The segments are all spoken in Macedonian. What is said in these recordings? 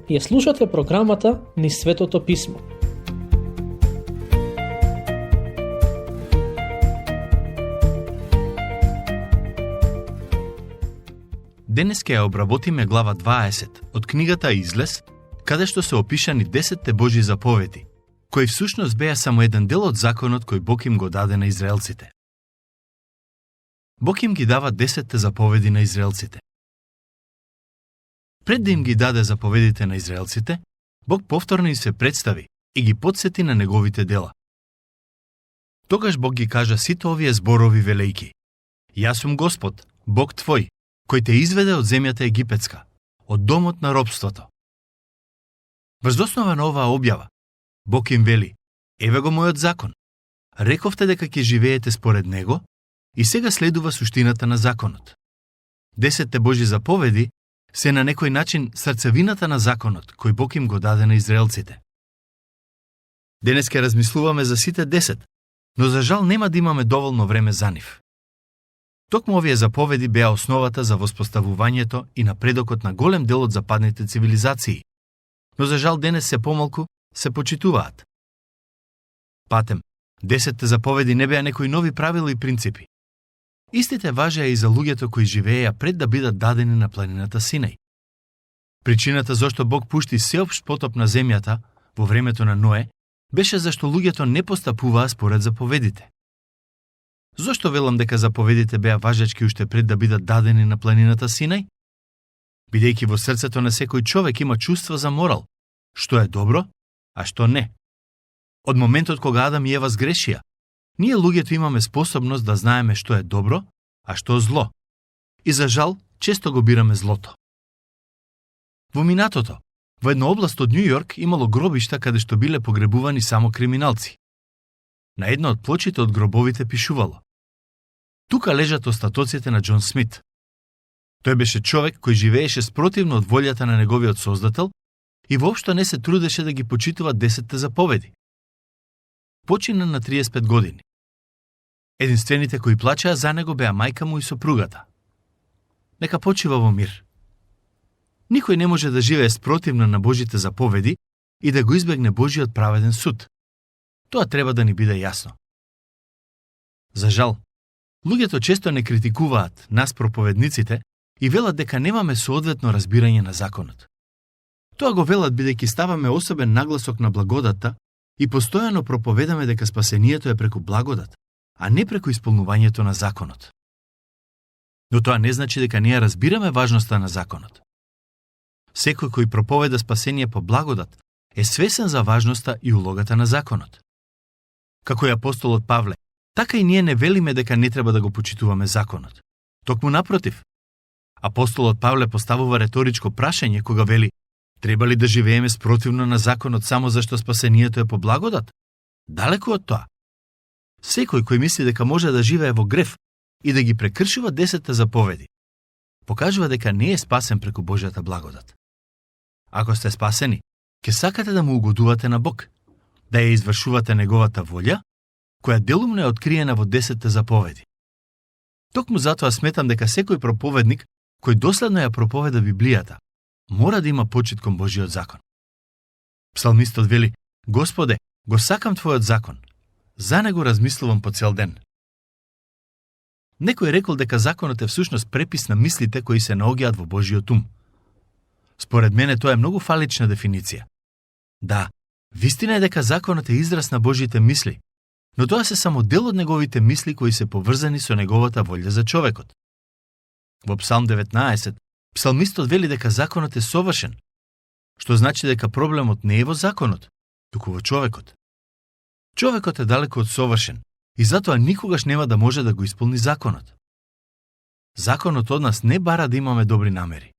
Ја слушате програмата Низ Светото Писмо. Денес ќе ја обработиме глава 20 од книгата Излез, каде што се опишани 10 Божји заповеди, кои всушност беа само еден дел од законот кој Бог им го даде на израелците. Бог им ги дава 10 заповеди на израелците. Пред да им ги даде заповедите на израелците, Бог повторно им се представи и ги потсети на неговите дела. Тогаш Бог ги кажа сите овие зборови велејки: Јас сум Господ, Бог твој, кој те изведе од земјата египетска, од домот на робството. Врз основа на оваа објава, Бог им вели: еве го мојот закон. Рековте дека ќе живеете според него и сега следува суштината на законот. 10 Божји заповеди се на некој начин срцевината на законот кој Бог им го даде на израелците. Денес ќе размислуваме за сите 10, но за жал нема да имаме доволно време за нив. Токму овие заповеди беа основата за воспоставувањето и напредокот на голем дел од западните цивилизации, но за жал денес се помалку се почитуваат. Патем, 10 заповеди не беа некои нови правила и принципи. Истите важеа и за луѓето кои живееја пред да бидат дадени на планината Синај. Причината зашто Бог пушти сеопшт потоп на земјата во времето на Ное беше зашто луѓето не постапуваа според заповедите. Зошто велам дека заповедите беа важечки уште пред да бидат дадени на планината Синај? Бидејќи во срцето на секој човек има чувство за морал, што е добро, а што не. Од моментот кога Адам и Ева сгрешија, ние луѓето имаме способност да знаеме што е добро, а што зло. И за жал, често го бираме злото. Во минатото, во една област од Њу Јорк имало гробишта каде што биле погребувани само криминалци. На една од плочите од гробовите пишувало: тука лежат остатоците на Џон Смит. Тој беше човек кој живееше спротивно од волјата на неговиот создател и воопшто не се трудеше да ги почитува 10 заповеди. Почина на 35 години. Единствените кои плачеа за него беа мајка му и сопругата. Нека почива во мир. Никој не може да живее спротивно на Божите заповеди и да го избегне Божиот праведен суд. Тоа треба да ни биде јасно. За жал, луѓето често не критикуваат нас проповедниците и велат дека немаме соодветно разбирање на законот. Тоа го велат бидејќи ставаме особен нагласок на благодатта и постојано проповедаме дека спасението е преку благодат, а не преку исполнувањето на законот. Но тоа не значи дека ние разбираме важноста на законот. Секој кој проповеда спасение по благодат е свесен за важноста и улогата на законот. Како и апостолот Павле, така и ние не велиме дека не треба да го почитуваме законот. Токму напротив, апостолот Павле поставува реторичко прашање кога вели: треба ли да живееме спротивно на законот само зашто спасението е по благодат? Далеку од тоа. Секој кој мисли дека може да живее во грев и да ги прекршува 10 заповеди, покажува дека не е спасен преку Божјата благодат. Ако сте спасени, ќе сакате да му угодувате на Бог, да ја извршувате неговата волја, која делумно е откриена во 10 заповеди. Токму затоа сметам дека секој проповедник кој доследно ја проповеда Библијата мора да има почит кон Божиот закон. Псалмистот вели: Господе, го сакам Твојот закон, за него размислувам по цел ден. Некој рекол дека законот е всушност препис на мислите кои се наоѓаат во Божиот ум. Според мене тоа е многу фалична дефиниција. Да, вистина е дека законот е израз на Божите мисли, но тоа се само дел од неговите мисли кои се поврзани со неговата волја за човекот. Во Псалм 19, псалмистот вели дека законот е совршен, што значи дека проблемот не е во законот, туку во човекот. Човекот е далеку од совршен и затоа никогаш нема да може да го исполни законот. Законот од нас не бара да имаме добри намери,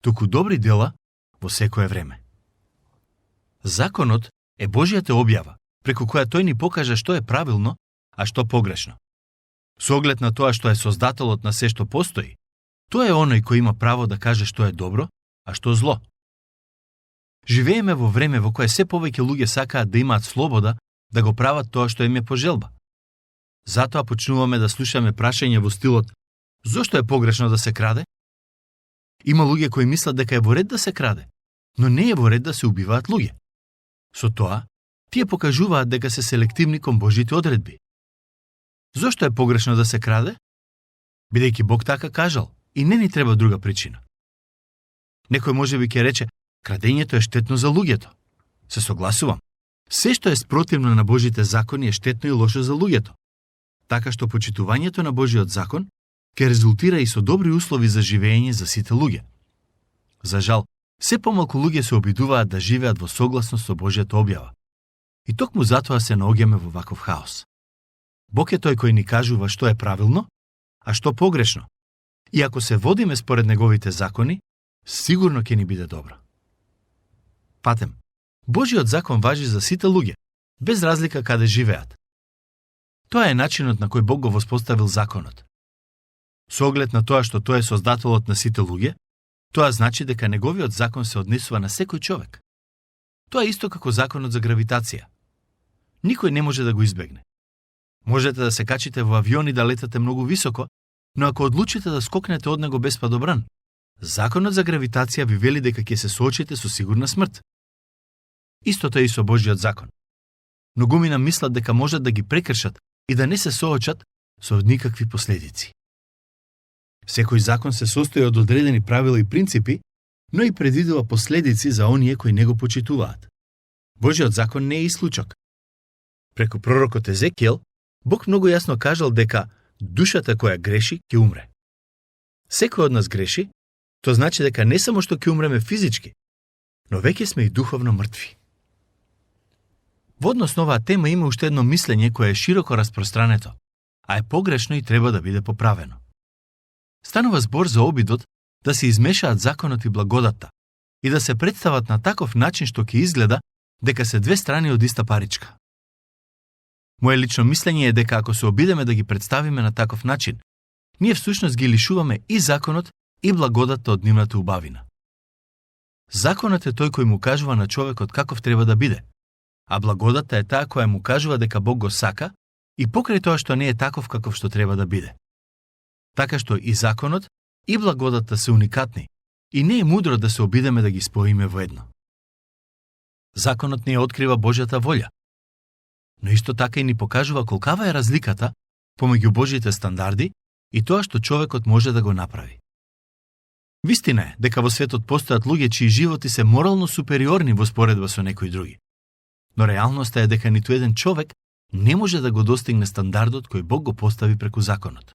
туку добри дела во секое време. Законот е Божјата објава, преку која тој ни покажа што е правилно, а што погрешно. Со оглед на тоа што е создателот на се што постои, тој е оној кој има право да каже што е добро, а што зло. Живееме во време во кое се повеќе луѓе сакаат да имаат слобода да го прават тоа што им е пожелба. Затоа почнуваме да слушаме прашања во стилот: зошто е погрешно да се краде? Има луѓе кои мислат дека е во ред да се краде, но не е во ред да се убиваат луѓе. Со тоа, тие покажуваат дека се селективни кон Божите одредби. Зошто е погрешно да се краде? Бидејќи Бог така кажал и не ни треба друга причина. Некој можеби ќе рече, крадењето е штетно за луѓето. Се согласувам. Се што е спротивно на Божите закони е штетно и лошо за луѓето. Така што почитувањето на Божиот закон ќе резултира и со добри услови за живење за сите луѓе. За жал, се помалку луѓе се обидуваат да живеат во согласност со Божјата објава. И токму затоа се наоѓаме во ваков хаос. Бог е тој кој ни кажува што е правилно, а што погрешно. И ако се водиме според неговите закони, сигурно ќе ни биде добро. Патем, Божиот закон важи за сите луѓе, без разлика каде живеат. Тоа е начинот на кој Бог го воспоставил законот. Со оглед на тоа што тој е создателот на сите луѓе, тоа значи дека неговиот закон се однесува на секој човек. Тоа е исто како законот за гравитација. Никој не може да го избегне. Можете да се качите во авион и да летате многу високо, но ако одлучите да скокнете од него без падобран, законот за гравитација ви вели дека ќе се соочите со сигурна смрт. Истото е и со Божиот закон. Многумина мислат дека можат да ги прекршат и да не се соочат со никакви последици. Секој закон се состои од одредени правила и принципи, но и предвидува последици за оние кои не го почитуваат. Божиот закон не е исклучок. Преку пророкот Езекиел, Бог многу јасно кажал дека душата која греши ќе умре. Секој од нас греши, тоа значи дека не само што ќе умреме физички, но веќе сме и духовно мртви. Во однос на оваа тема има уште едно мислење кое е широко распространето, а е погрешно и треба да биде поправено. Станува збор за обидот да се измешаат законот и благодатта и да се представат на таков начин што ќе изгледа дека се две страни од иста паричка. Моje лично мислење е дека ако се обидеме да ги представиме на таков начин, ние всушност ги лишуваме и законот и благодатта од нивната убавина. Законот е тој кој му кажува на човекот каков треба да биде, а благодатта е таа која му кажува дека Бог го сака и покрај тоа што не е таков каков што треба да биде. Така што и законот и благодатта се уникатни и не е мудро да се обидеме да ги споиме во едно. Законот не открива Божјата волја, но исто така и ни покажува колкава е разликата помеѓу Божите стандарди и тоа што човекот може да го направи. Вистина е дека во светот постојат луѓе чии животи се морално супериорни во споредба со некои други. Но реалноста е дека ниту еден човек не може да го достигне стандардот кој Бог го постави преку законот.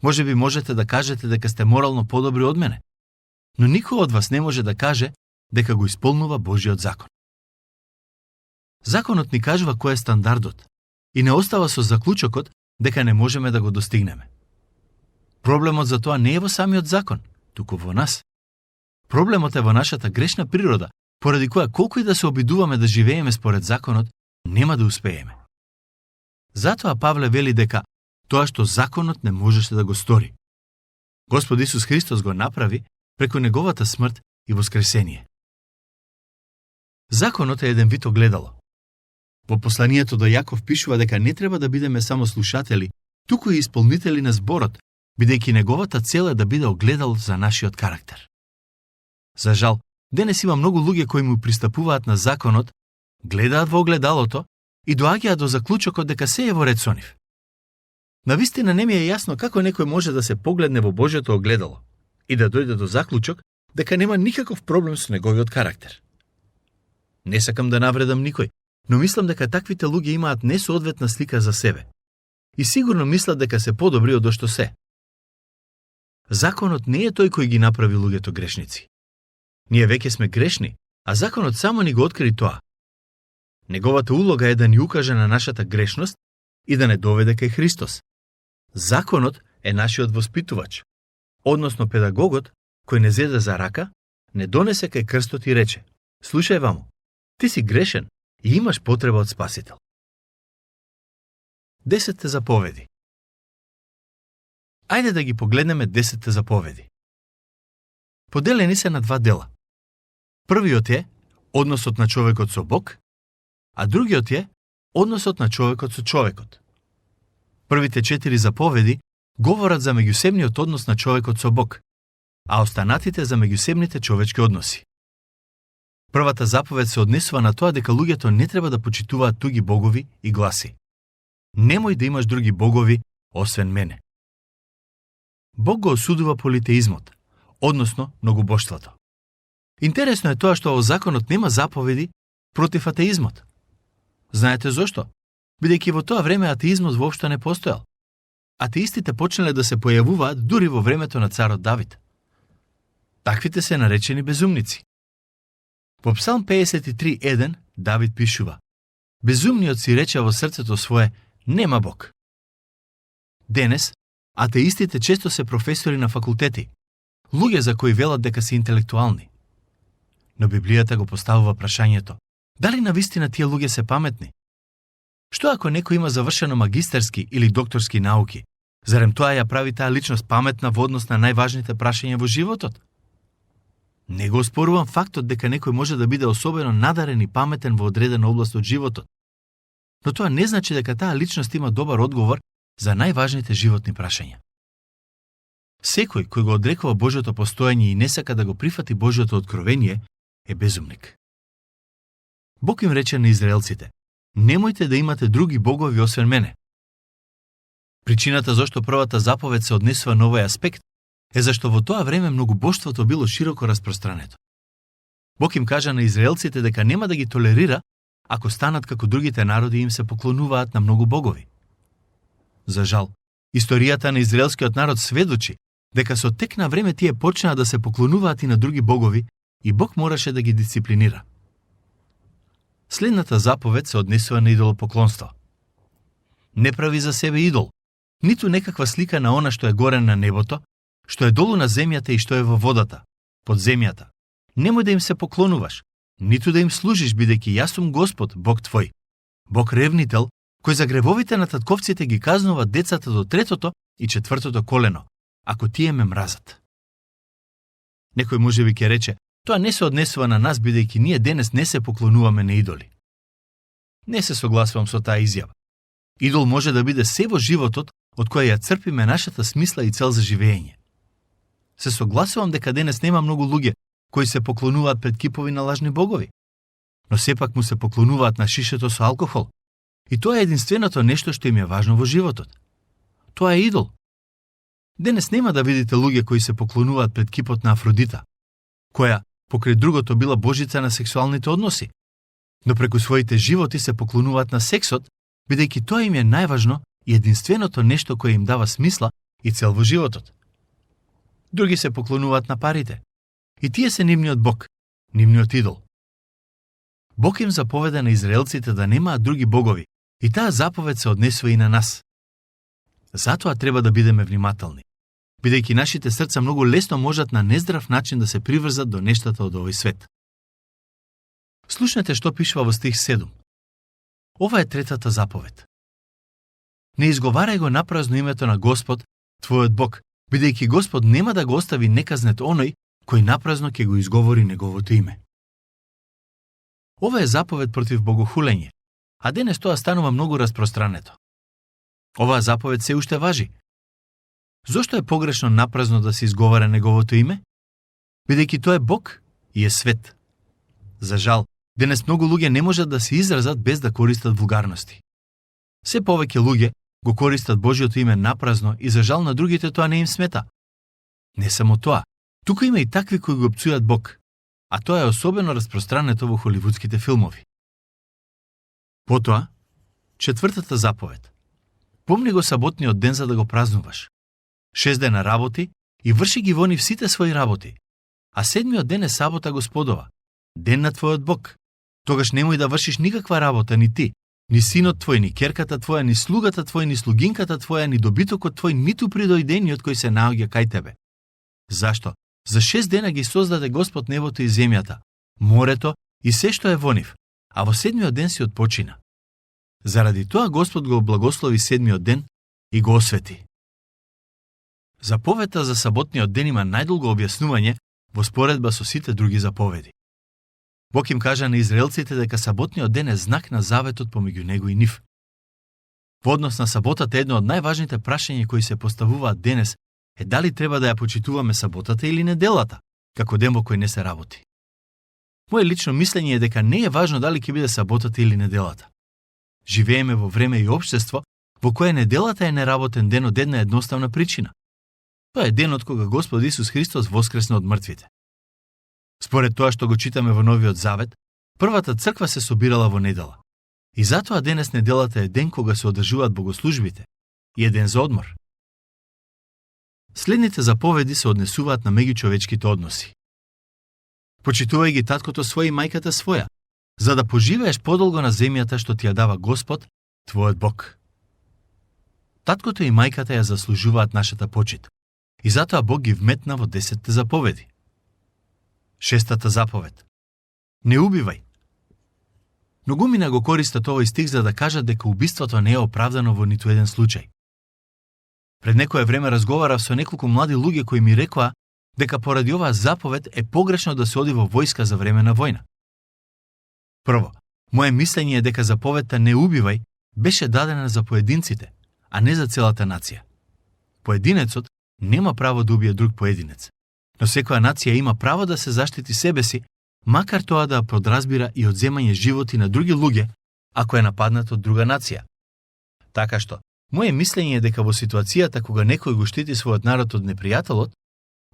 Може би можете да кажете дека сте морално подобри од мене, но никој од вас не може да каже дека го исполнува Божиот закон. Законот ни кажува кој е стандардот и не остава со заклучокот дека не можеме да го достигнеме. Проблемот за тоа не е во самиот закон, туку во нас. Проблемот е во нашата грешна природа, поради која колку и да се обидуваме да живееме според законот, нема да успееме. Затоа Павле вели дека тоа што законот не можеше да го стори. Господ Исус Христос го направи преку неговата смрт и воскресение. Законот е еден вид огледало. Во посланието до Јаков пишува дека не треба да бидеме само слушатели, туку и исполнители на зборот, бидејќи неговата цел е да биде огледало за нашиот карактер. За жал, денес има многу луѓе кои му пристапуваат на законот, гледаат во огледалото и доаѓаат до заклучокот дека се е во ред со нив. Навистина не ми е јасно како некој може да се погледне во Божјото огледало и да дојде до заклучок дека нема никаков проблем со неговиот карактер. Не сакам да навредам никој, но мислам дека таквите луѓе имаат несоодветна слика за себе. И сигурно мислат дека се подобри од што се. Законот не е тој кој ги направи луѓето грешници. Ние веќе сме грешни, а законот само ни го откри тоа. Неговата улога е да ни укаже на нашата грешност и да не доведе кај Христос. Законот е нашиот воспитувач, односно педагогот кој не зеде за рака, не донесе кај крстот и рече: слушај вамо, ти си грешен и имаш потреба од Спасител. 10 заповеди. Ајде да ги погледнеме 10 заповеди. Поделени се на два дела. Првиот е односот на човекот со Бог, а другиот е односот на човекот со човекот. Првите 4 заповеди говорат за меѓусебниот однос на човекот со Бог, а останатите за меѓусебните човечки односи. Првата заповед се однесува на тоа дека луѓето не треба да почитуваат туги богови и гласи: Немој да имаш други богови освен мене. Бог го осудува политеизмот, односно многобоштвото. Интересно е тоа што во законот нема заповеди против атеизмот. Знаете зошто? Бидејќи во тоа време атеизмот воопшто не постоел. Атеистите почнале да се појавуваат дури во времето на царот Давид. Таквите се наречени безумници. Во Псалм 53:1 Давид пишува: Безумниот си рече во срцето свое: Нема Бог. Денес, атеистите често се професори на факултети, луѓе за кои велат дека се интелектуални. Но Библијата го поставува прашањето: дали навистина тие луѓе се паметни? Што ако некој има завршено магистерски или докторски науки? Зарем тоа ја прави таа личност паметна во однос на најважните прашања во животот? Не го оспорувам фактот дека некој може да биде особено надарен и паметен во одредена област од животот. Но тоа не значи дека таа личност има добар одговор за најважните животни прашања. Секој кој го одрекува Божјото постоење и не сака да го прифати Божјото откровение е безумник. Бог им рече на израелците: Немојте да имате други богови освен мене. Причината зашто првата заповед се однесува на овој аспект е зашто во тоа време многобоштвото било широко распространето. Бог им кажа на израелците дека нема да ги толерира ако станат како другите народи и им се поклонуваат на многу богови. За жал, историјата на израелскиот народ сведочи дека со тек на време тие почнаа да се поклонуваат и на други богови и Бог мораше да ги дисциплинира. Следната заповед се однесува на идолопоклонство. Не прави за себе идол, ниту некаква слика на она што е горе на небото, што е долу на земјата и што е во водата, под земјата. Немој да им се поклонуваш, ниту да им служиш, бидејќи јас сум Господ, Бог твој. Бог ревнител, кој за гревовите на татковците ги казнува децата до 3-то и 4-то колено, ако тие ме мразат. Некој можеби ќе рече: тоа не се однесува на нас, бидејќи ние денес не се поклонуваме на идоли. Не се согласувам со таа изјава. Идол може да биде се во животот од која ја црпиме нашата смисла и цел за живење. Се согласувам дека денес нема многу луѓе кои се поклонуваат пред кипови на лажни богови, но сепак му се поклонуваат на шишето со алкохол. И тоа е единственото нешто што им е важно во животот. Тоа е идол. Денес нема да видите луѓе кои се поклонуваат пред кипот на Афродита, која покрај другото била божица на сексуалните односи, но преку своите животи се поклонуваат на сексот, бидејќи тоа им е најважно и единственото нешто кое им дава смисла и цел во животот. Други се поклонуваат на парите. И тие се нивниот бог, нивниот идол. Бог им заповеда на израелците да немаат други богови, и таа заповед се однесува и на нас. Затоа треба да бидеме внимателни, бидејќи нашите срца многу лесно можат на нездрав начин да се приврзат до нештата од овој свет. Слушнете што пишува во стих 7. Ова е третата заповед. Не изговарај го напразно името на Господ, твојот Бог, бидејќи Господ нема да го остави неказнет оној кој напразно ќе го изговори неговото име. Ова е заповед против богохулење, а денес тоа станува многу распространето. Оваа заповед се уште важи. Зошто е погрешно напразно да се изговара неговото име? Бидејќи тој е Бог и е свет. За жал, денес многу луѓе не можат да се изразат без да користат вулгарности. Се повеќе луѓе го користат Божјото име напразно и за жал на другите тоа не им смета. Не само тоа, тука има и такви кои го пцујат Бог, а тоа е особено распространето во холивудските филмови. Потоа, четвртата заповед. Помни го саботниот ден за да го празнуваш. 6 дена работи и врши ги во нив сите своји работи, а 7-миот ден е сабота Господова, ден на твојот Бог. Тогаш немој да вршиш никаква работа, ни ти, ни синот твој, ни керката твоја, ни слугата твој, ни слугинката твоја, ни добитокот твој, ниту придојдениот кој се наоѓа кај тебе. Зашто? За 6 дена ги создаде Господ небото и земјата, морето и се што е во нив, а во 7-миот ден си отпочина. Заради тоа Господ го благослови 7-миот ден и го освети. Заповедта за саботниот ден има најдолго објаснување во споредба со сите други заповеди. Бог им кажа на израелците дека саботниот ден е знак на заветот помеѓу него и нив. Во однос на саботата, едно од најважните прашања кои се поставуваат денес е дали треба да ја почитуваме саботата или неделата, како ден во кој не се работи. Моje лично мислење е дека не е важно дали ќе биде саботата или неделата. Живееме во време и општество во кое неделата е неработен ден од една едноставна причина. Тоа е денот кога Господ Исус Христос воскресна од мртвите. Според тоа што го читаме во Новиот Завет, првата црква се собирала во недела. И затоа денес неделата е ден кога се одржуваат богослужбите и е ден за одмор. Следните заповеди се однесуваат на меѓучовечките односи. Почитувај ги таткото свој и мајката своја, за да поживееш подолго на земјата што ти ја дава Господ, твојот Бог. Таткото и мајката ја заслужуваат нашата почит, и затоа Бог ги вметна во 10 заповеди. 6 заповед. Не убивај. Многумина го користат овој стих за да кажат дека убиството не е оправдано во ниту еден случај. Пред некое време разговарав со неколку млади луѓе кои ми рекоа дека поради оваа заповед е погрешно да се оди во војска за време на војна. Прво, моje мислење е дека заповедта не убивај беше дадена за поединците, а не за целата нација. Поединецот нема право да убие друг поединец, но секоја нација има право да се заштити себе си, макар тоа да подразбира и одземање животи на други луѓе, ако е нападнат од друга нација. Така што, моje мислење е дека во ситуацијата кога некој го штити својот народ од непријателот,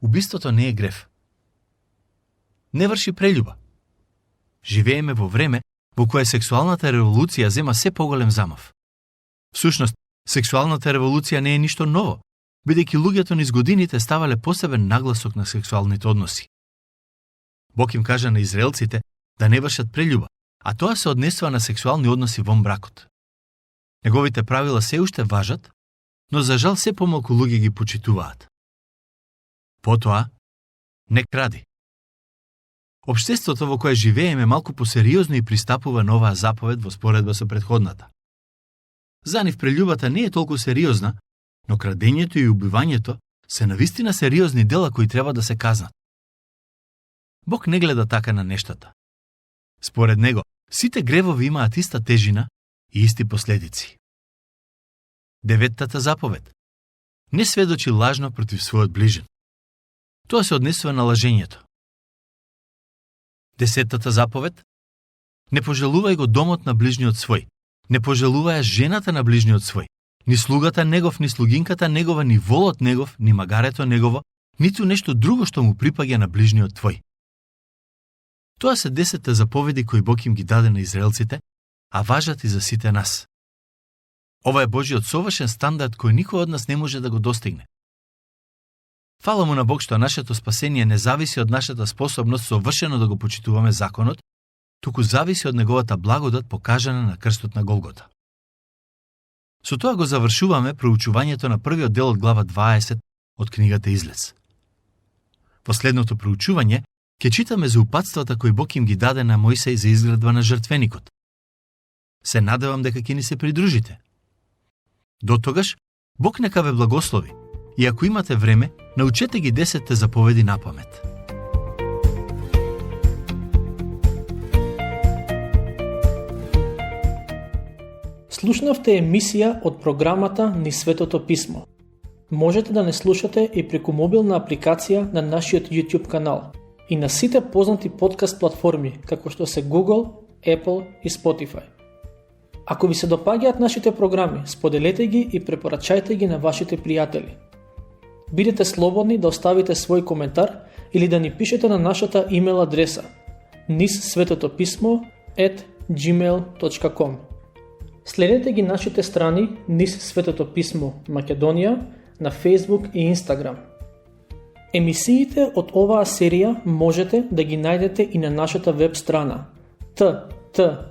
убиството не е грев. Не врши прељуба. Живееме во време во кое сексуалната револуција зема се поголем замав. Всушност, сексуалната револуција не е ништо ново, бидејќи луѓето низ годините ставале посебен нагласок на сексуалните односи. Бог им кажа на израелците да не вршат прељуба, а тоа се однесува на сексуални односи вон бракот. Неговите правила се уште важат, но за жал се помалку луѓе ги почитуваат. Потоа, не кради. Општеството во кое живееме малку посериозно и пристапува на оваа заповед во споредба со претходната. За нив прељубата не е толку сериозна, но крадењето и убивањето се навистина сериозни дела кои треба да се казнат. Бог не гледа така на нештата. Според него, сите гревови имаат иста тежина и исти последици. 9 заповед. Не сведочи лажно против својот ближен. Тоа се однесува на лажењето. 10 заповед. Не пожелувај го домот на ближниот свој. Не пожелувај жената на ближниот свој. Ни слугата негов, ни слугинката негова, ни волот негов, ни магарето негово, ниту нешто друго што му припаѓа на ближниот твој. Тоа се 10 заповеди кои Бог им ги даде на израелците, а важат и за сите нас. Ова е Божиот совршен стандард кој никој од нас не може да го достигне. Фала му на Бог што нашето спасение не зависи од нашата способност совршено да го почитуваме законот, туку зависи од неговата благодат покажана на крстот на Голгота. Со тоа го завршуваме проучувањето на првиот дел од глава 20 од книгата Излез. Последното проучување ќе читаме за упатствата кои Бог им ги даде на Мојсеј за изградба на жртвеникот. Се надевам дека ќе ни се придружите. До тогаш, Бог нека ве благослови и ако имате време, научете ги 10 заповеди на памет. Слушнавте емисија од програмата Низ Светото Писмо. Можете да не слушате и преку мобилна апликација на нашиот YouTube канал и на сите познати подкаст платформи, како што се Google, Apple и Spotify. Ако ви се допаѓаат нашите програми, споделете ги и препорачајте ги на вашите пријатели. Бидете слободни да оставите свој коментар или да ни пишете на нашата имейл адреса nizsvetotopисmo@gmail.com. Следете ги нашите страни Низ Светото Писмо Македонија на Facebook и Instagram. Емисиите од оваа серија можете да ги најдете и на нашата веб страна ttb.twr.org.